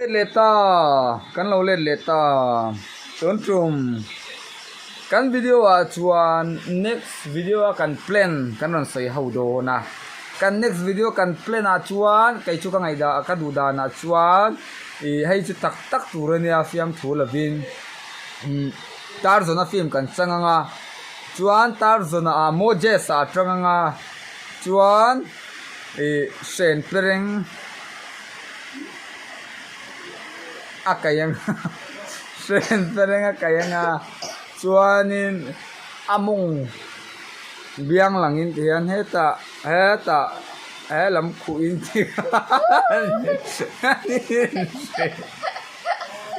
Let leh ta, kan lo let leh ta. Tun tum kan video ah chuan next video a kan plan kan rawn sawi ho dawn a. Kan next video kan plan ah chuan kei chu ka ngaihdah ka duh dan ah chuan ih hei chu tak tak tur a nia fiamthu lovin umm Tarzan-a film kan chang ang a chuan Tarzan-a ah Moses-a a tang ang a chuan ih hren pereng. A kaih ang a hren pereng a kaih ang a chuanin a mawng biang langin ti hian hetah hetah he lam khuh in ti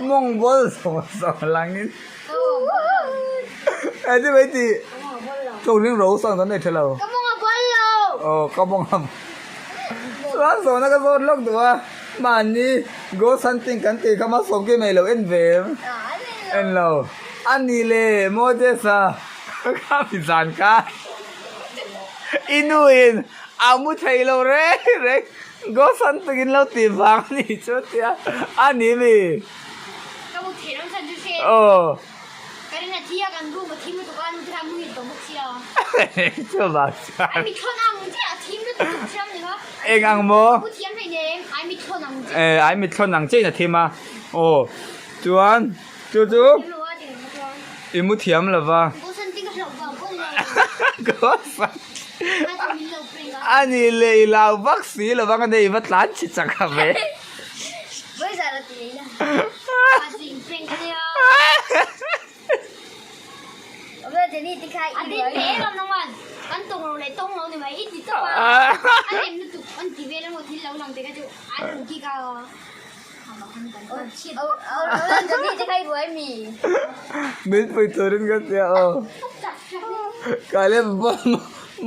mawng bawl zawng zawng langin eh ti mai tih chawngling ro sang kan nei tha lo aw ka mawng a. Chuan zawhna ka zawt lawk duh a, mahni ghost hunting kan tih kha hmasawm khi mai lo en ve em? En lo. A ni le Moses-a kha mi zan kha i nu in a mu thei lo reng reng ghost hunting in lo tih vang a nih chu tia a ni mi? Ka mu thei lo chuan chu hre. Aw. Ka rin a thi a kan room a thim lutuk a nu te khan muhil tawh bawk sia. Chuvang chuan. Ai mithlawn ang chiah a thim lutuk chu thiam ni kha. Eng ang maw? Ka thiam hleih nem ai mithlawn ang chiah. Eh ai mithlawn ang chiah in a thim a. Aw chuan chu chu i mu thiam lo va. A ni leh i lau vak si lo vang a nei va tlan chhi chak a ve. Min pui turin ka tia aw. Ka lem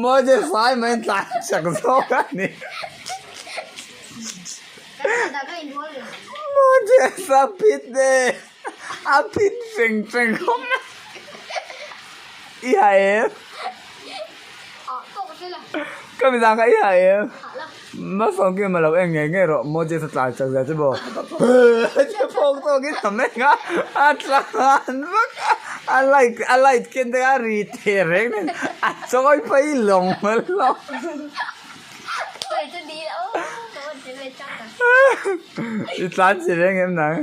Moses sai mai tlan chak zawk a ni. Moses a phit e, a phit feng feng khawp mai. I ha em? Ka mi dang kha i ha em? Hmasawng kim a lo en ngei ngei rawh Moses a tlan chak zia chu maw Che phawk tawkin a meng a, a tlan vak a, a light a light ken te kha a ri teh reng nen a chawi phei lawng lawng. I tlan chi reng em nang?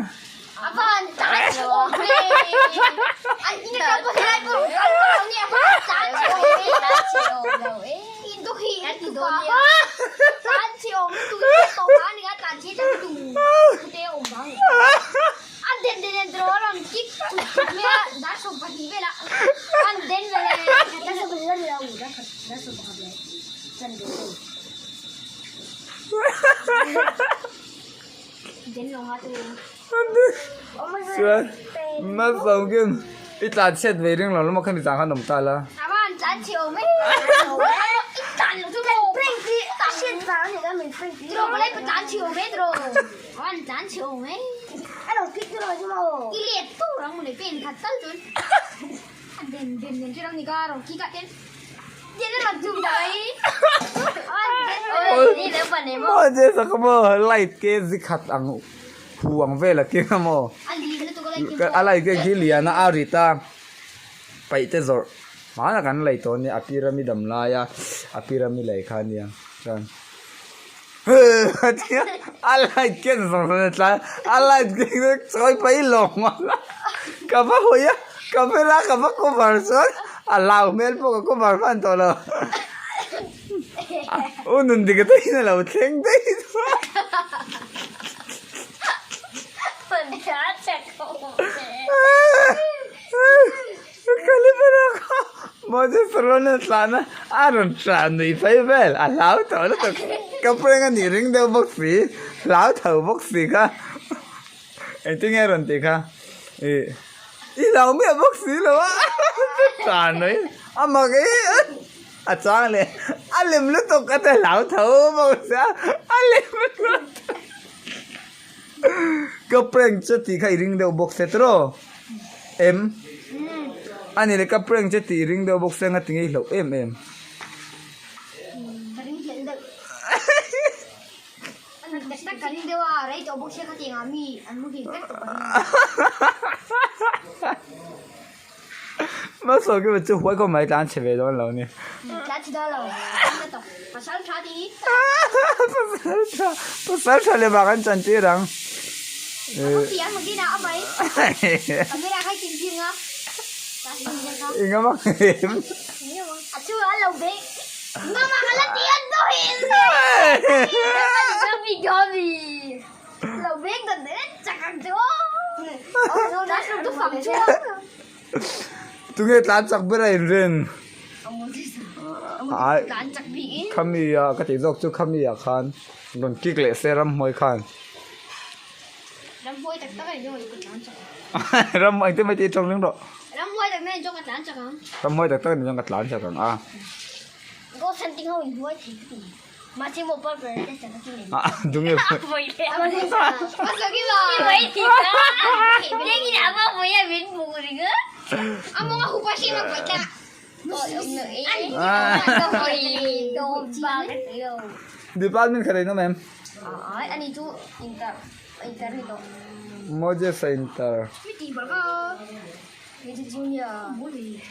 Chuan Malsawm kim i tlan chhiat ve ring lo lama khami zang khan awm ta la. Moses a kha maw light ke zi khat ang hu ang vel a keng a maw a light ke khi lian a a rit a paih te zawrh hmanah kan lei tawh a nia a pyramid am lai a a pyramid lei kha a nia chuan a light ken zawng zawng a tlai a light ken chawi paih lawng a ka va hawi a camera ka va cover chuan a lau hmel pawh ka cover hman tawh lo u nun dik atangin a lo thleng daih chuan Calibera kha Moses rawn a tlan a, a rawn tlan nuih phei vel, a hlau tawh lutuk, ka prank a nih ring deuh bawk si, hlau tho bawk si kha, engtin nge a rawn tih kha, ih i hlau miah bawk si lo a, tlan nuih a mak e, a chang leh a lem lutuk a te hlau tho bawk sia, a lem lutuk Ka prank che tih kha i ring deuh bawk se tiraw? Em? A ni le ka prank che tih i ring deuh bawk se anga ti ngei hlauh em em. Ka ring hlelh deuh. Tak tak ka ring deuh a, rei tawh bawk sia ka ti anga mi. Malsawm kima chu huai khawp mai tlan chhe ve dawn lo ni. Tlan chhe dawn lo. Pasal tha ti. Pasal tha pasal tha leh bak an chan tir ang. Eng a vang em? Tunge tlan chak ber a inrin? Khami ah ka tih zawk chu khami ah khan rawn kick leh se ramhmuai khan. Ramhuai tak tak a ni zawk ka tlan chak ang. Ramhuai engtin mai tih i tawng ring rawh. Ramhuai tak tak a ni zawk ka tlan chak ang. Ramhuai tak tak a ni zawk ka tlan chak ang a. Ghost hunting ho in huai thei ka ti. Mahse maw purple te chak a ti nei. Ah dunge. Department khat a inawm em? Moses a inter.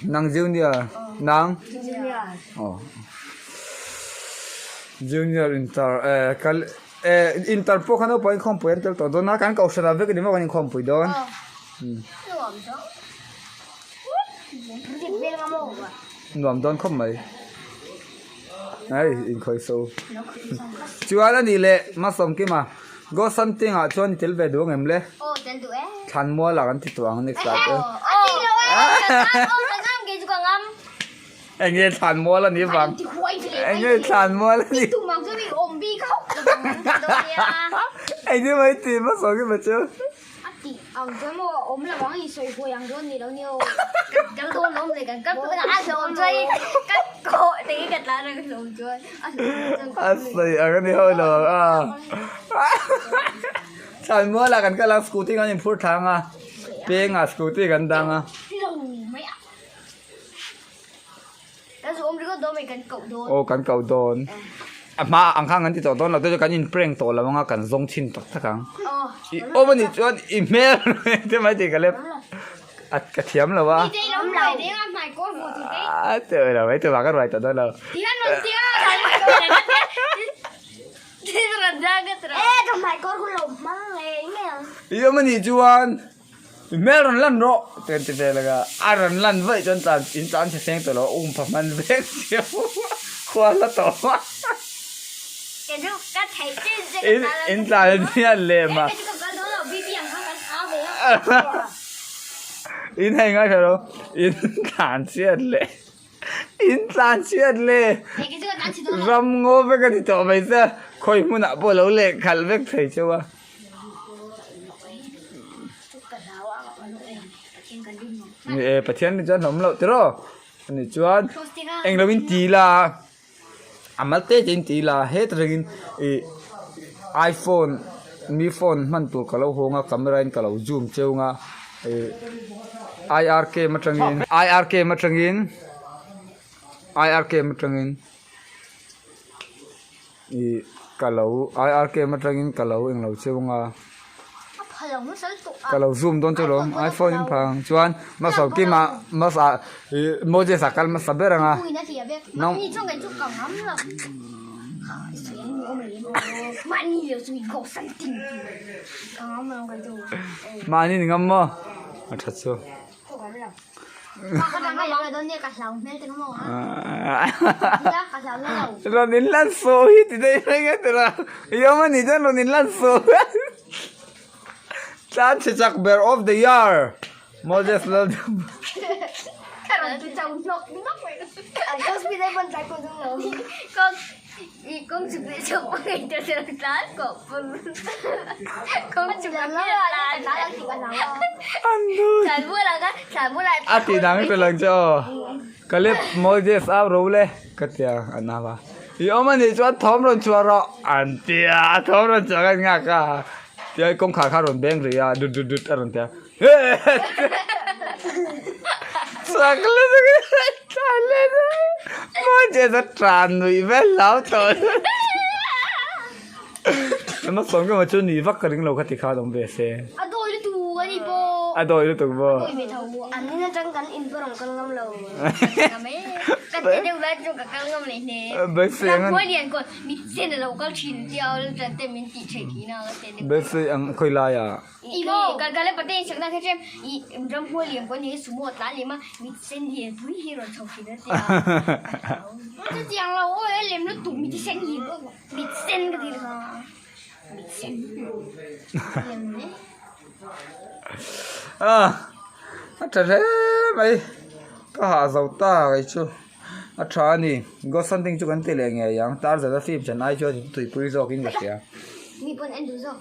Nang junior. Nang? Aw. Junior inter eh kal eh inter pawh kha naupang inkhawmpui an tel tawh dawn a kan kohhran ah vek a ni maw kan inkhawmpui dawn. Nuam dawn khawp mai. Hei inkhawih so. Chuan a nih leh Masawmkima Ghost hunting ah chuan i tel ve duh ang em le? Thlanmual ah kan ti tawh ang next ah te. Enge thlanmual a nih vang? Enge thlanmual a nih? Engtin mai ti Masawmkima chu? A tih ang chuan maw a awm lo ang i sawi huai ang dawn ni lo ni aw. Kan kal dawn lawm le kan kal dawn a hlawm chuan ka kawh te hi ka tlan ang hlawm chuan a hlawm chuan A sawi ang a ni ho lo ang a. Thlanmual ah kan kal a scooty kan inphur thlang a peng ah scooty kan dang a. Lo mai a. Kan zu awm ringawt dawn mai kan koh dawn. Aw kan koh dawn. A hma ang khan kan ti tawh dawn lo te chu kan in prank tawh lo anga kan zawng chhin tak tak ang. I awm a nih chuan i hmel te mai tih ka lep a ka thiam lo a. A teuh lo mai tumah ka ruai tawh dawn lo. I awm a nih chuan. I hmel rawn lan rawh te an ti vel a, a rawn lan vaih chuan tlan in tlan chhe seng tawh lo a um pha hman vek sia khua hla tawh a in in tlan hian lem a in hei ngai lo in tlan chhiat leh in tlan chhiat leh ram ngaw vek a ni tawh mai sia khawi hmunah pawh lo leh khalh vek thei cheu a. Ni e Pathian ni chuan hlawm loh tiraw ani chuan englo in ti la a mal te te in ti la het rengin ih iphone mi phone hman tur ka lo hawng a camera in ka lo zoom cheu ang a ih I_R cam atangin I_R cam atangin I_R cam atangin. Ih ka lo IR cam atangin ka lo englo cheu anga ka lo zoom dawn chu lawm iphone in phang chuan hmasa kima hmasa ih Moses a kal hmasa ber anga mahni ni ngam maw a tha chu. Rawn in lan suh hi ti daih reng a tira i awm a nih chuan rawn in lan suh tlan chhe chak ber of the year Moses Lalduhawma A tih dang hi lang che aw Caleb Moses au ro le ka tia an au a i awm a nih chuan thawm rawn chhuah rawh an tia a thawm rawn chhuah khan nghak a tia kawngkhar kha a rawn beng rih a dut dut dut a rawn tia Chak lutuk tlan let a Moses a tlan nuih vel hlau tawh. Ema sawm ka ma chu ni vak ka ring lo kha ti khan awm ve se. A dawi lutuk a ni pawh. A dawi lutuk maw? A dawi ve tho. An in atang kan in pawh rawn kal ngam lo. Ngam e. Ka te deuh lai chu ka kal ngam leh hne. Beisei ang. Ramhuai lian kawn mit sen a lo kal thin tia tan te min tih theih thin a ka te deuh. Beisei ang khawi lai ah. I maw ka ka le pate in sakna kha chem i ramhuai lian kawn hi sumo a tlan lem a mit sen lian pui hi rawn chho thin a tia. Chutiang lo awi a lem lutuk mit sen lian pawh. Mit sen ka ti kha. Mit sen. Ah, a tha hle mai. Ka hah zo ta kei chu. A tha a ni. Ghost hunting chu kan ti leh ngei ang. Tarzan a film chan ai chuan tuipui zawkin ka hria. Mi pawn en duh zawk.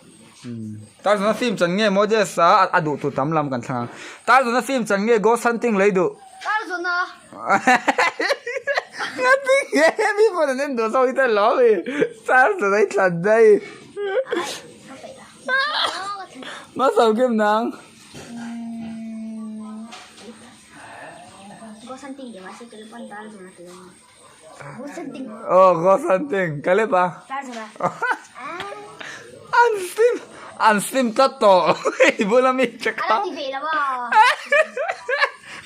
Tarzan a film chan nge maw Jess-a a duh tur tam lam kan thlang ang. Tarzan a film chan nge ghost hunting lei duh. Tarzan a. Ngati nge mi pawn an en duh zawk hi ta lo mi. Tarzan a i thlan daih. Hmasa kim nang. Ghost hunting ti mahse kei pawn Tarzan a ti ang. Ghost hunting. Oh ghost hunting ka lep a. Tarzan a. An slim an slim tlat tawh i bula mi che kha. Ala ti ve lo a.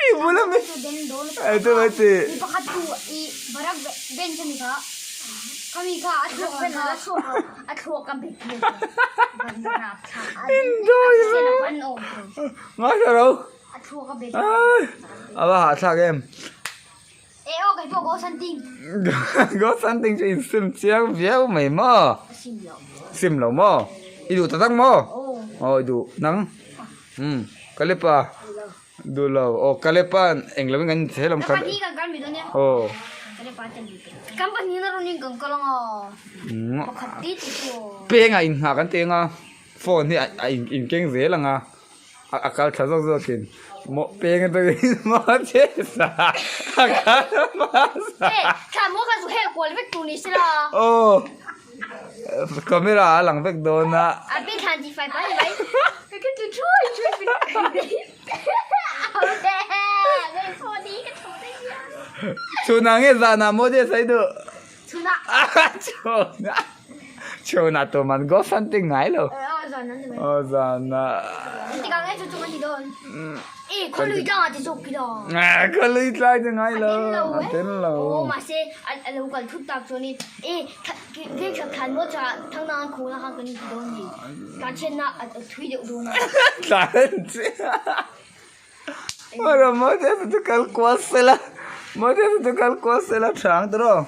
I bula mi. Ai tu mai ti. Mi pakhat tu i barak bench ani kha. Kami kha a thluak ben a thluak a thluak a bet le. Enjoy ro. Ngai ro. A thluak a bet. A va hahthlak em. E aw kei pawh ghost hunting. Ghost hunting chu in sim chiang viau mai maw? Sim lo. Sim lo maw? I duh tak tak maw? Aw i duh nang. Umm Kalepa. Duh lo. Aw Kalepa eng lovin kan inchhe lam kha. Kan pahnih kan kal mai dawn nia. Aw. Kalepa ten duh teh. Kan pahnih na rawn in kan kal ang a. Pakhat ti ti chu. Pengah inghah kan ti ang a. Phone hi a inkeng zel ang a. A kal thla zawk zawkin maw peng atangin maw chesa a kal hmasa. Hey, thla maw kha zu hel kual vek tur ni sela. Aw, camera a lang vek dawn a. A pin thlan ti fai pai mai. Ka ka tu thui thui pin. Chhunah nge zanah maw chesa i duh? Chhunah. Chhunah. Chhunah tuman ghost hunting ngai lo. Aw zanah. Tikah nge chu chu kan ti dawn. E khawlui tlangah ti zawk kila. Khawlui tlang chu ngai lo. A ten lo. Aw mahse a lo kal thut tak chuanin e veng sak thlan maw chah thangna an khawhna khan kan inti dawn ni. Tlan chhiatna a thui deuh dawn a. Tlan chhiat. Ora maw te chu kal kual sela. Maw te chu kal kual sela thang tawh.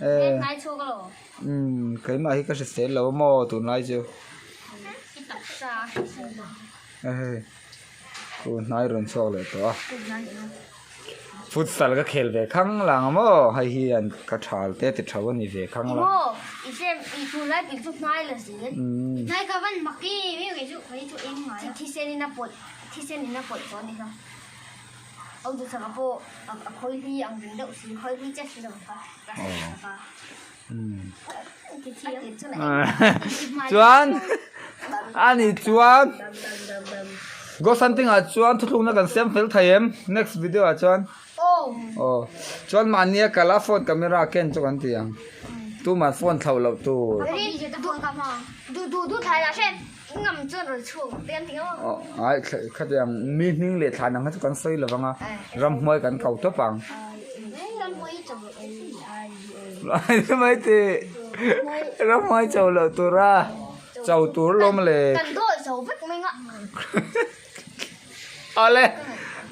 Eh. Ngai chhuak lo. Umm keimah hi ka hrisel lo maw tunlai chu. I taksa a hrisel lo. Hei tun hnai rawn chhuak leh tawh a. Futsal ka khel ve khang lang a maw hei hi an ka thal te ti tho a ni ve khang lang. Maw i tlem i tunlai pil chu hnai la zel. Hnai ka van mak i mi kei chu kei chu eng ngai a. Thisen in a pawlh thisen in a pawlh tawh a ni kha. Au duhsaka pawh a khawi hlui ang reng deuh si khawi hlui chiah si lo kha ka hre tak a. Chuan ani chuan ghost hunting ah chuan thuthlukna kan siam fel thei em next video ah chuan aw chuan mahnia kal a phone camera ken chu kan ti ang tumah phone thlauh loh tur. Ai khatiang mi hming leh thlan ang kha chu kan sawi lo vang a ramhnuai kan ko tawp ang. Mai te ramhnuai cho loh tur a cho tur lawm le. Awle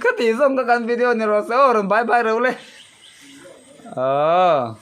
ka tih zawng kha kan video ni rawh se aw rawn bye bye reuh le. Aw.